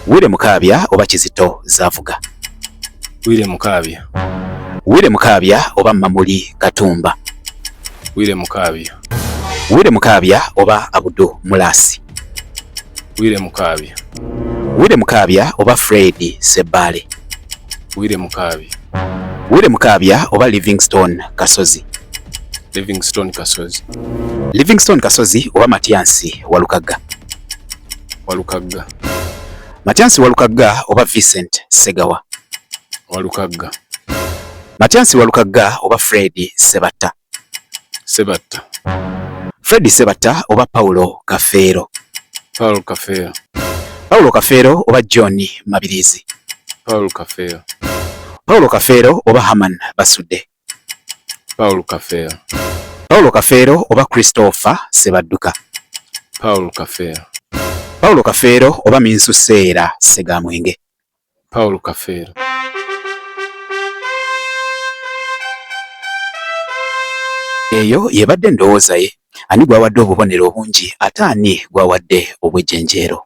Wire Mukaabya oba Kizito Zavuga? Wire Mukaabya. Wire Mukaabya oba Mamuli Katumba? Wire Mukaabya. Wire Mukaabya oba Abudu Mulasi? Wire Mukaabya. Wire Mukaabya oba Fred Sebbaale? Wire Mukaabya. Wire Mukaabya oba Livingstone Kasozi? Livingstone Kasozi. Livingstone Kasozi oba Matyansi Walukagga? Walukagga. Matyansi Walukagga oba Vincent Segawa? Walukagga. Matyansi Walukagga oba Fred Sebatta? Sebatta. Fred Sebatta oba Paulo Kafeero? Paulo Kafeero. Paulo Kafeero oba John Mabirizi? Paulo Kafeero. Paulo Kafeero oba Herman Basudde? Paulo Kafeero. Paulo Kafeero oba Christopher Sebadduka? Paulo Kafeero. Paulo Kafeero oba Minsu Seera Ssegamwenge? Paulo Kafeero. Eyo y'ebadde endowooza ye. Ani gw'awadde obubonero obungi ate ani gw'awadde obw'ejjenjeero?